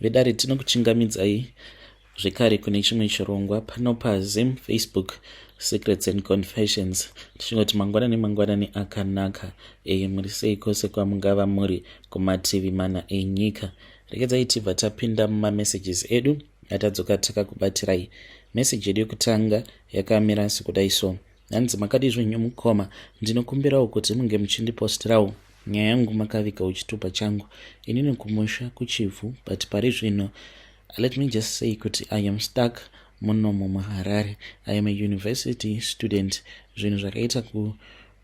Vedare, tinokuchingamidzai zvekare kune chimwe chirongwa pano paZim Facebook Secrets and Confessions, tichingoti mangwanani mangwanani akanaka. Muri sei kwose kwamungava muri kumativi mana enyika? Regedzai tibva tapinda mumamessages edu atadzoka takakubatirai. Meseji yedu yekutanga yakamira sekudai so. Hanzi, "Makadi zvenyu mukoma? Ndinokumbirawo kuti munge muchindipostirawo nyaya yangu makavigawo chitupa changu. Inini kumusha kuChivhu, but pari zvino let me just say kuti I am stuck munomo muHarare. I am a university student. Zvinhu zvakaita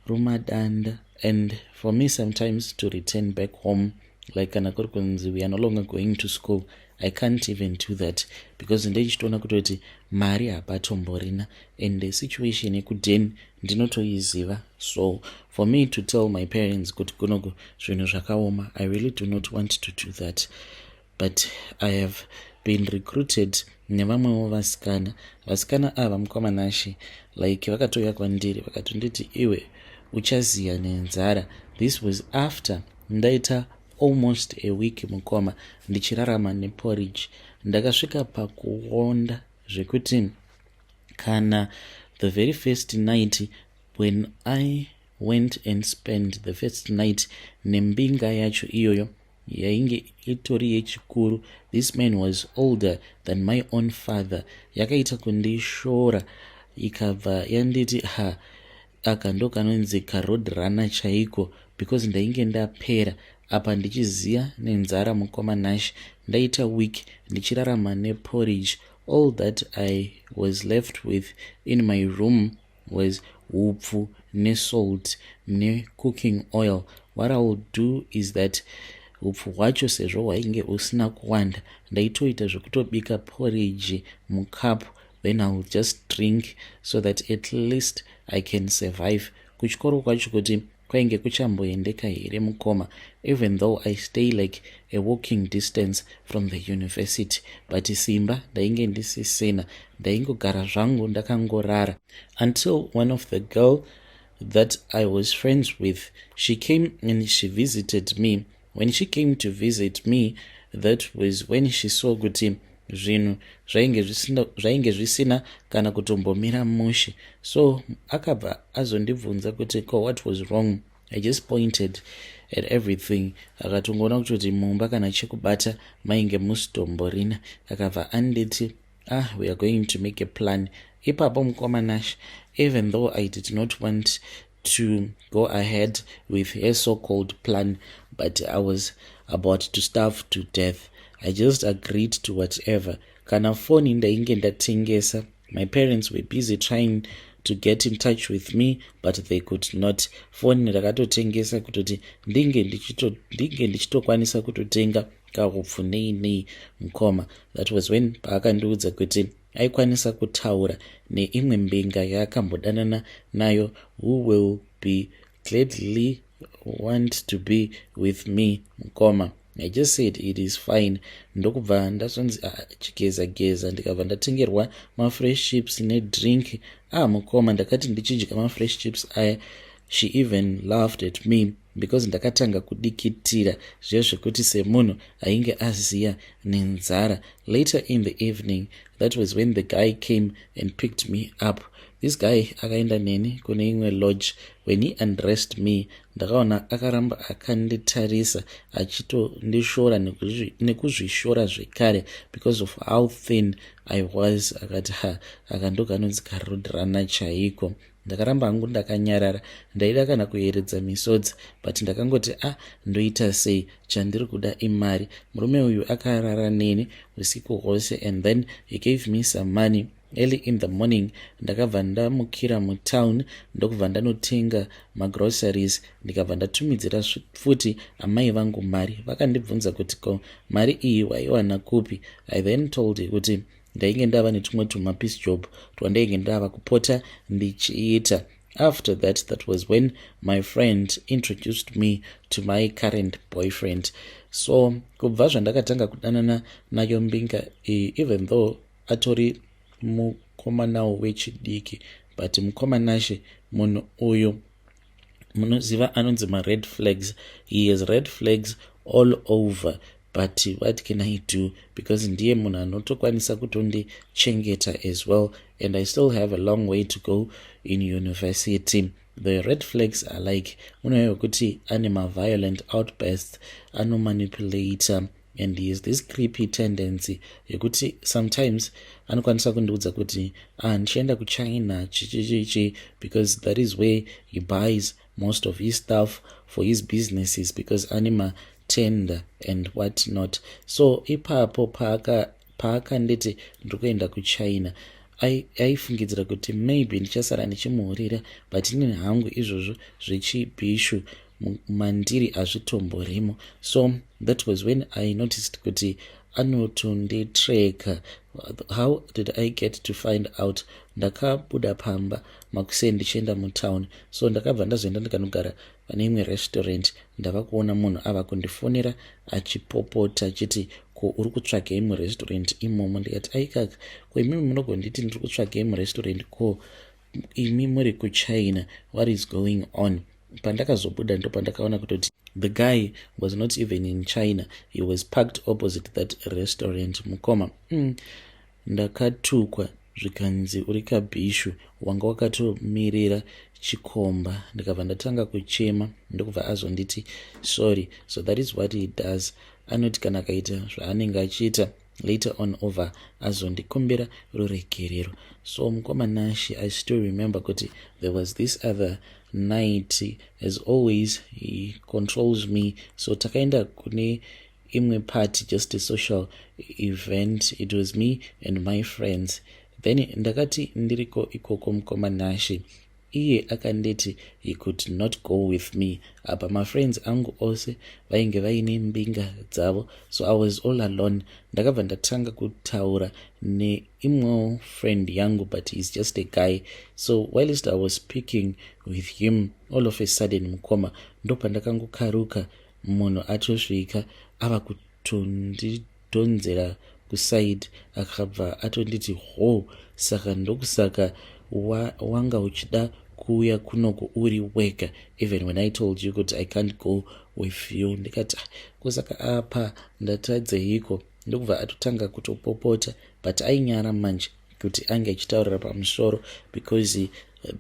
kurumadanda and for me sometimes to return back home, like kana kuri kunzi we are no longer going to school, I can't even do that because ndeichitoona kutoti mari hapatomborina and the situation yekuden ndinotoiziva. So for me to tell my parents kuti kunoku zvinhu zvakaoma, I really do not want to do that. But I have been recruited nevamwewo vasikana. Vasikana ava, mukoma Nashe, like vakatouya kwandiri vakatonditi, 'Iwe uchaziya nenzara.' This was after ndaita almost a week, mukoma, ndichirarama neporridge. Ndakasvika pakuonda zvekuti kana the very first night when I went and spent the first night nembinga yacho iyoyo, yainge itori yechikuru. This man was older than my own father. Yakaita kundishora, ikabva yanditi, 'Ha, aka ndo kanonzi karoad runner chaiko,' because ndainge ndapera apa ndichiziya nenzara. Mukoma Nash, ndaita week ndichirarama neporridge. All that I was left with in my room was hupfu nesalt necooking oil. What I will do is that hupfu hwacho, sezvo hwainge husina kuwanda, ndaitoita zvekutobika porridge mukapu, then I will just drink so that at least I can survive. Kuchikoro kwacho kuti kwainge kuchamboendeka here, mukoma, even though I stay like a walking distance from the university? But simba ndainge ndisisina, ndaingogara zvangu ndakangorara until one of the girl that I was friends with, she came and she visited me. When she came to visit me, that was when she saw kuti zvinhu zvainge zvisina kana kutombomira mushe. So akabva azondibvunza kuti ko what was wrong. I just pointed at everything. Akatongoona kutoti mumba kana chekubata mainge musitomborina. Akabva anditi, 'Ah, we are going to make a plan.' Ipapo, mukoma Nash, even though I did not want to go ahead with her so-called plan, but I was about to starve to death. I just agreed to whatever. Kana foni ndainge ndatengesa. My parents were busy trying to get in touch with me, but they could not. Foni ndakatotengesa kutoti ndinge ndichitokwanisa kutotenga kahupfu nei nei. Mukoma, that was when paakandiudza kuti aikwanisa kutaura neimwe mbinga yaakambodanana nayo who will be gladly want to be with me. Mukoma, I just said it is fine. Ndokubva ndazonzi, "Ah, chigeza geza." Ndikabva ndatengerwa mafresh chips nedrink. Ah, mukoma, ndakati ndichidya mafresh chips aya, she even laughed at me because ndakatanga kudikitira zviya zvekuti semunhu ainge aziya nenzara. Later in the evening, that was when the guy came and picked me up. This guy akaenda neni kune imwe lodge. When he undressed me, ndakaona akaramba akanditarisa achitondishora nekuzvishora zvekare because of how thin I was. Akati, "Ha, aka ndokanonzi karoad runner chaiko." Ndakaramba hangu ndakanyarara. Ndaida kana kuyeredza misodzi, but ndakangoti, "A ah, ndoita sei? Chandiri kuda imari." Murume uyu akarara neni usiku hwose and then he gave me some money. Early in the morning ndakabva ndamukira mutown, ndokubva ndanotenga magroceries, ndikabva ndatumidzira futi amai vangu mari. Vakandibvunza kuti, "Ko mari iyi waiwana kupi?" I then told kuti ndainge ndava netumwe tumapiece job twandainge ndava kupota ndichiita. After that, that was when my friend introduced me to my current boyfriend. So kubva zvandakatanga kudanana nayo mbinga iyi, even though atori mukomanawo wechidiki, but mukoma Nashe, munhu uyu, munoziva anonzi mared flags. He has red flags all over. But what can I do? Because ndiye munhu anotokwanisa kutondichengeta as well, and I still have a long way to go in university. The red flags are like, munhu wekuti ane maviolent outbursts, anomanipulata, and he has this creepy tendency yekuti sometimes anokwanisa kundiudza kuti, "Ah, ndichienda kuChina," chichichichi, because that is where he buys most of his stuff for his businesses, because ane matender and what not. So ipapo paakanditi ndiri kuenda kuChina, aifungidzira kuti maybe ndichasara ndichimuhurira, but inini hangu izvozvo zvechibhishu mandiri hazvitomborimo. So that was when I noticed kuti anotonditreka. How did I get to find out? Ndakabuda pamba makuseni ndichienda mutown, so ndakabva ndazoenda ndikanogara pane imwe restaurant. Ndava kuona munhu ava kundifonera achipopota achiti, "Ko uri kutsvagei murestaurant imomo?" Ndikati, "Aikaka, ko imimi munogonditi ndiri kutsvagei murestaurant, ko imi muri kuChina? What is going on?" Pandakazobuda ndo pandakaona kutoti the guy was not even in China. He was parked opposite that restaurant, mukoma. Ndakatukwa zvikanzi, "Uri kabhishu, wanga wakatomirira chikomba." Ndikabva ndatanga kuchema, ndokubva azonditi sorry. So that is what he does. Anoti kana akaita zvaanenge achiita, later on over azondikumbira ruregerero. So mukoma Nashi, I still remember kuti there was this other night. As always, he controls me. So takaenda kune imwe party, just a social event. It was me and my friends. Then ndakati ndiriko ikoko, mukoma Nashi, iye akanditi he could not go with me. Apa mafriends angu ose vainge vaine mbinga dzavo, so I was all alone. Ndakabva ndatanga kutaura neimwewo friend yangu, but he's just a guy. So whilst I was speaking with him, all of a sudden, mukoma, ndopandakangokaruka munhu atosvika ava kutondidhonzera kuside. Akabva atonditi, "Ho, saka ndokusaka wanga uchida kuuya kunoko uri wega, even when I told you kuti I can't go with you." Ndikati, "Ah, kusaka apa ndatadzeiko?" Ndokubva atotanga kutopopota, but ainyara manje kuti ange achitaurira pamusoro because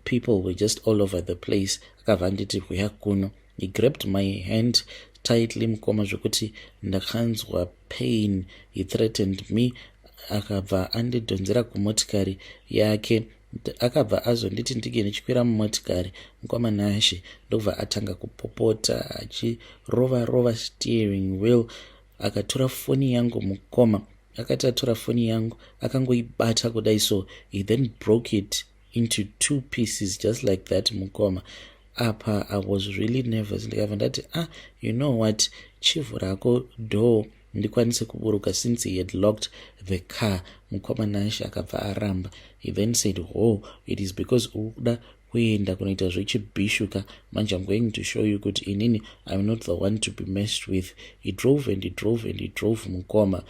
people were just all over the place. Akabva anditi, "Huya kuno." He grabbed my hand tightly, mukoma, zvokuti ndakanzwa pain. He threatened me, akabva andidhonzera kumotikari yake. Akabva azonditi ndinge ndichikwira mumotikari, mukoma Nashe. Ndobva atanga kupopota achirova rova steering wheel. Akatora foni yangu, mukoma. Akati atora foni yangu, akangoibata kudai so, he then broke it into two pieces just like that, mukoma. Apa I was really nervous. Ndikabva ndati, "Ah, you know what, chivhurako door ndikwanise kuburuka," since he had locked the car. Mukoma Nashe, akabva aramba. He then said, "Oh, it is because uri kuda kuenda kunoita zvechibhishuka manje. I'm going to show you kuti inini I'm not the one to be messed with." He drove and he drove and he drove, mukoma,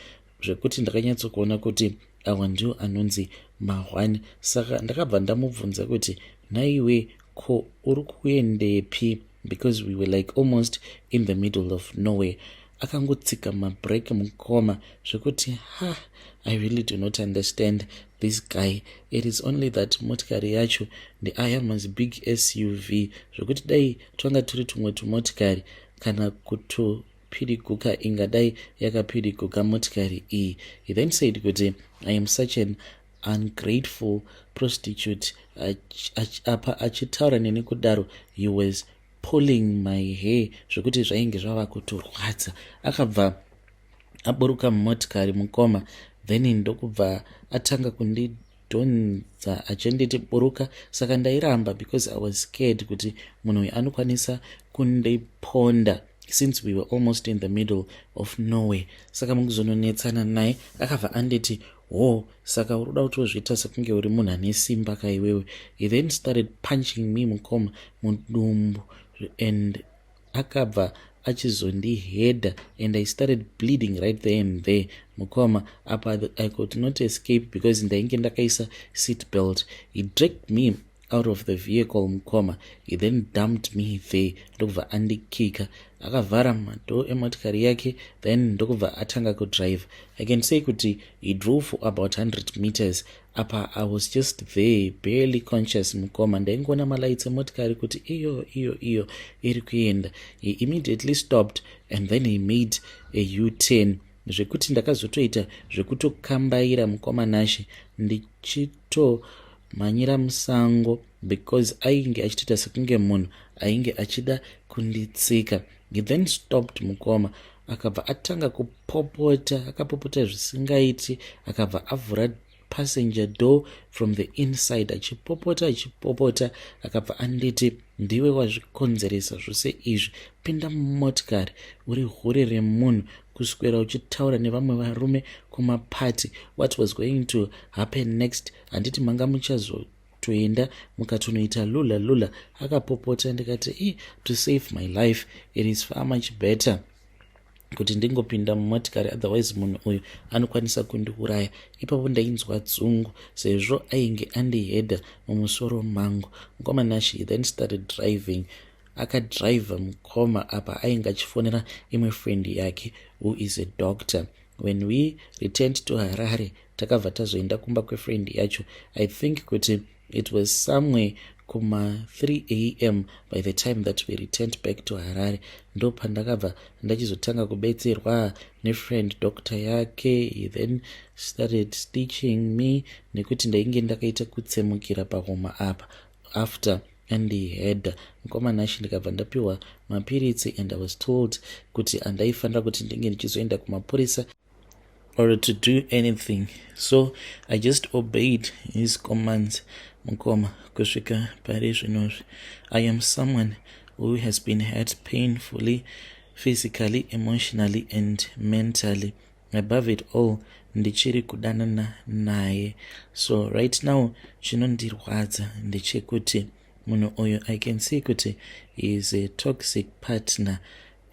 zvekuti ndakanyatsokuona kuti awa ndio anonzi mahwani. Saka ndakabva ndamubvunza kuti, "Naiwe, ko uri kuendepi?" Because we were like almost in the middle of nowhere. Akangotsika mabrake, mukoma, zvekuti ha, I really do not understand this guy. It is only that motikari yacho ndeaya mazibig SUV, zvekuti dai twanga turi tumwe tumotikari, kana kutopiriguka ingadai yakapiriguka motikari iyi. He then said kuti I am such an ungrateful prostitute. Apa achitaura neni kudaro, he was pulling my hair zvekuti zvainge zvava kutorwadza. Akabva aburuka mumotikari, mukoma, then ndokubva atanga kundidhonza achinditi, "Buruka." Saka ndairamba because I was scared kuti munhu uyu anokwanisa kundiponda, since we were almost in the middle of nowhere. Saka mukuzononetsana naye, akabva anditi, "Ho, saka uri kuda kutozviita sekunge uri munhu ane simba kaiwewe." He then started punching me, mukoma, mudumbu, and akabva achizondihedha, and I started bleeding right there and there, mukoma. Apa I could not escape because ndainge ndakaisa seat belt. He dragged me out of the vehicle, mukoma. He then dumped me there, ndokubva andikika. Akavhara madoor emotikari yake, then ndokubva atanga kudrive. I can say kuti he drove for about 100 meters. Apa I was just there, barely conscious, mukoma. Ndaingoona malights emotikari kuti iyo iyo iyo iri kuenda. He immediately stopped and then he made a U-turn, zvekuti ndakazotoita zvekutokambaira, mukoma Nashe, ndichitomhanyira musango because ainge achitoita sekunge munhu ainge achida kunditsika. He then stopped, mukoma, akabva atanga kupopota. Akapopota zvisingaiti. Akabva avhura passenger door from the inside, achipopota, achipopota. Akabva anditi, "Ndiwe wazvikonzeresa zvose izvi. Pinda mumotikari. Uri hure remunhu, kuswera uchitaura nevamwe varume kumapati. What was going to happen next? Handiti manga muchazotoenda mukatonoita lula lula?" Akapopota. Ndikati, "I to save my life, it is far much better kuti ndingopinda mumotikari, otherwise munhu uyu anokwanisa kundiuraya." Ipapo ndainzwa dzungu sezvo ainge andihedha mumusoro mangu, mukoma Nashi. Then started driving. Akadhiraivha, mukoma. Apa ainge achifonera imwe friend yake who is a doctor. When we returned to Harare, takabva tazoenda kumba kwefriend yacho. I think kuti it was somewhere kuma3 am by the time that we returned back to Harare. Ndo pandakabva ndachizotanga kubetserwa nefriend doctor yake. He then started stitching me nekuti ndainge ndakaita kutsemukira pahuma apa after andihedha, mukoma Nashi. Ndikabva ndapiwa mapiritsi and I was told kuti handaifanira kuti ndinge ndichizoenda kumapurisa or to do anything, so I just obeyed his commands, mukoma. Kusvika pari zvinozvi, I am someone who has been hurt painfully, physically, emotionally and mentally. Above it all, ndichiri kudanana naye. So right now chinondirwadza ndechekuti munhu uyu, I can see kuti he is a toxic partner,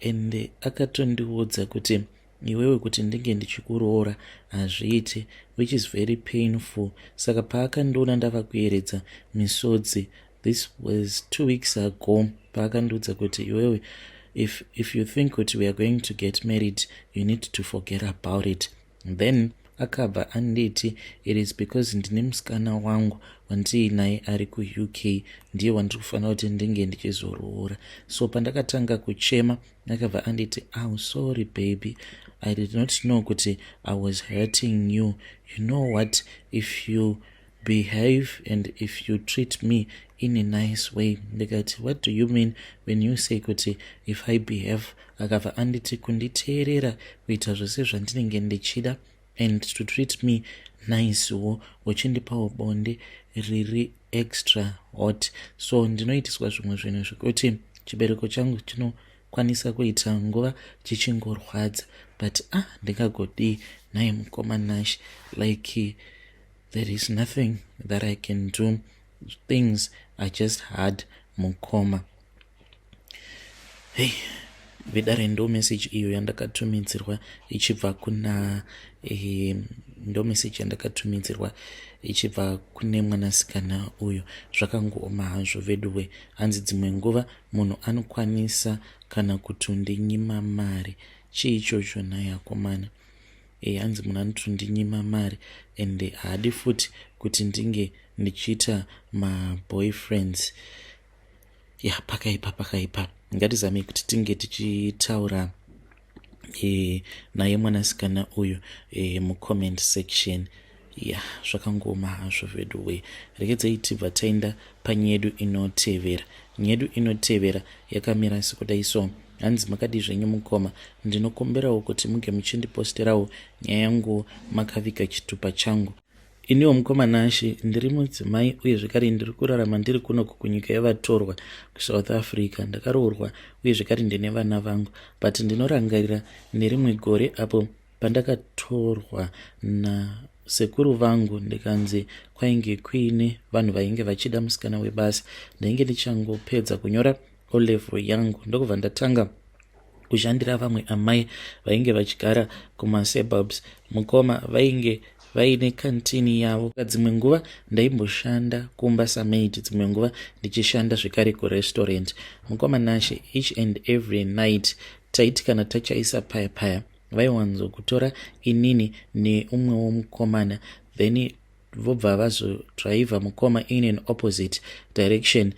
and akatondiudza kuti, "Iwewe, kuti ndinge ndichikuroora hazviiti," which is very painful. Saka paakandiona ndava kuyeredza misodzi, this was 2 weeks ago, paakandiudza kuti, "Iwewe, if you think kuti we are going to get married, you need to forget about it," then akabva anditi it is because ndine musikana wangu wandiinaye ari kuUK, ndiye wandiri kufanira kuti ndinge ndichizoroora. So pandakatanga kuchema, akabva anditi, "Oh, sorry baby, I did not know kuti I was hurting you. You know what? If you behave and if you treat me in a nice way." Ndikati, "What do you mean when you say kuti if I behave?" Akabva anditi kunditeerera, kuita zvose zvandinenge ndichida and to treat me nicewo, uchindipawo bonde riri extra hot. So ndinoitiswa zvimwe zvinhu zvekuti chibereko changu chinokwanisa kuita nguva chichingorwadza, but ah, ndingagodii naye, mukoma Nash? Like, there is nothing that I can do. Things are just hard, mukoma. Hey, vedare, ndo message iyo yandakatumidzirwa ichibva kuna ndo message yandakatumidzirwa ichibva kune mwanasikana uyu. Zvakangooma hazvo veduwe. Hanzi dzimwe nguva munhu anokwanisa kana kutondinyima mari. Chii ichocho naye, akomana? Hanzi munhu anotondinyima mari and haadi futi kuti ndinge ndichiita maboyfriends. Ya, pakaipa, pakaipa. Ngatizamei kuti tinge tichitaura naye mwanasikana uyu mucomment section. Ya, zvakangooma hazvo veduwe. Rekedzei tibva taenda panyedu inotevera. Nyedu inotevera yakamira sekudai so. Hanzi, "Makadi zvenyu mukoma? Ndinokumbirawo kuti muge muchindiposterawo nyaya yangu makaviga chitupa changu. Iniwo, mukoma Nashe, ndiri mudzimai uye zvekare ndiri kurarama ndiri kunoku kunyika yavatorwa, kuSouth Africa. Ndakaroorwa uye zvekare ndine vana vangu, but ndinorangarira nerimwe gore apo pandakatorwa nasekuru vangu, ndikanzi kwainge kuine vanhu vainge vachida musikana webasa. Ndainge ndichangopedza kunyora O'level yangu, ndokubva ndatanga kushandira vamwe amai vainge vachigara kumasuburbs. Mukoma, vainge Vaine kantini yavo. Dzimwe nguva ndaimboshanda kumba samaid, dzimwe nguva ndichishanda zvekare kurestaurant. Mukoma Nashe, each and every night taiti kana tachaisa paya paya, vaiwanzokutora inini neumwewo mukomana, then vobva vazodhiraivha mukoma in an opposite direction.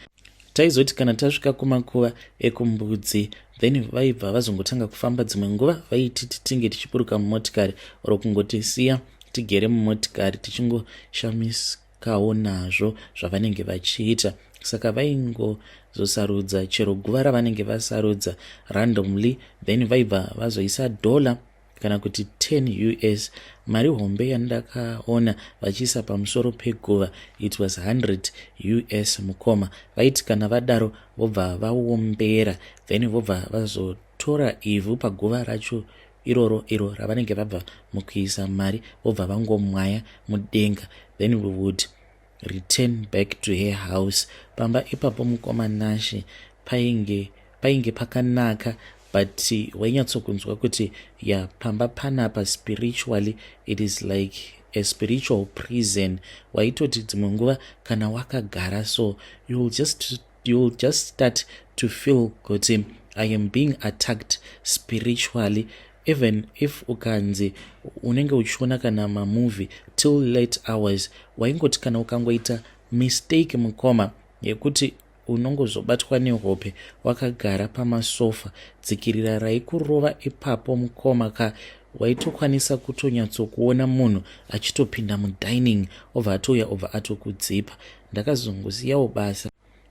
Taizoti kana tasvika kumakuva ekuMbudzi, then vaibva vazongotanga kufamba. Dzimwe nguva vaititi tinge tichiburuka mumotikari or kungotisiya tigere mumotikari tichingoshamisikawo nazvo zvavanenge vachiita. Saka vaingozosarudza chero guva ravanenge vasarudza randomly, then vaibva vazoisa dollar kana kuti 10 US. Mari hombe yandakaona vachiisa pamusoro peguva, it was 100 US, mukoma. Vaiti kana vadaro vobva vaombera, then vobva vazotora ivhu paguva racho iroro, iro ravanenge vabva mukuisa mari, vobva vangomwaya mudenga. Then we would return back to her house. Pamba ipapo, mukoma Nashe, painge pakanaka, but wainyatsokunzwa kuti ya, pamba panapa spiritually it is like a spiritual prison. Waitoti dzimwe nguva kana wakagara so, you will just start to feel kuti I am being attacked spiritually. Even if ukanzi unenge uchiona kana mamovie till late hours, waingoti kana ukangoita mistake, mukoma, yekuti unongozobatwa nehope wakagara pamasofa, dzikirira raikurova ipapo, mukoma ka. Waitokwanisa kutonyatsokuona munhu achitopinda mudining, obva atouya, obva atokudzipa. Ndakazongosiyawo basa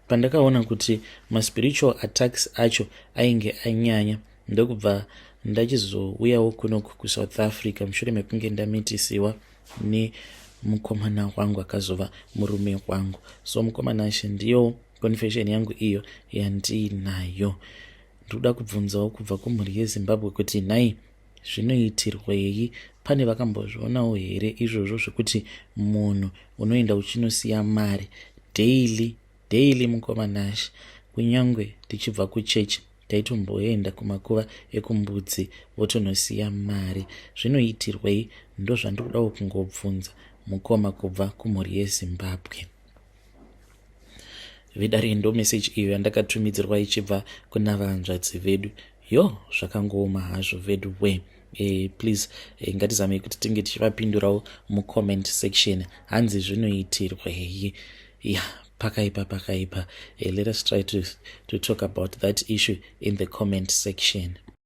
pandakaona kuti maspiritual attacks acho ainge anyanya, ndokubva ndachizouyawo kuno kuSouth Africa mushure mekunge ndamitisiwa nemukomana wangu akazova murume wangu. So mukoma Nashe, ndiyo confession yangu iyo yandiinayo. Ndikuda kubvunzawo kubva kumhuri yeZimbabwe kuti nhai, zvinoitirwei? Pane vakambozvionawo here izvozvo zvekuti munhu unoenda uchinosiya mari daily daily? Mukoma Nashe, kunyange tichibva kuchechi taitomboenda kumakuva ekuMbudzi votonosiya mari. Zvinoitirwei? Ndozvandikudawo kungobvunza, mukoma, kubva kumhuri yeZimbabwe. Vedare, ndo meseji iyo yandakatumidzirwa ichibva kuna vanzvadzi vedu. Yo, zvakangooma hazvo vedu we. Please, ngatizamei kuti tinge tichivapindurawo mucomment section. Hanzi zvinoitirwei? Ya, pakaipa, pakaipa. Let us try to talk about that issue in the comment section.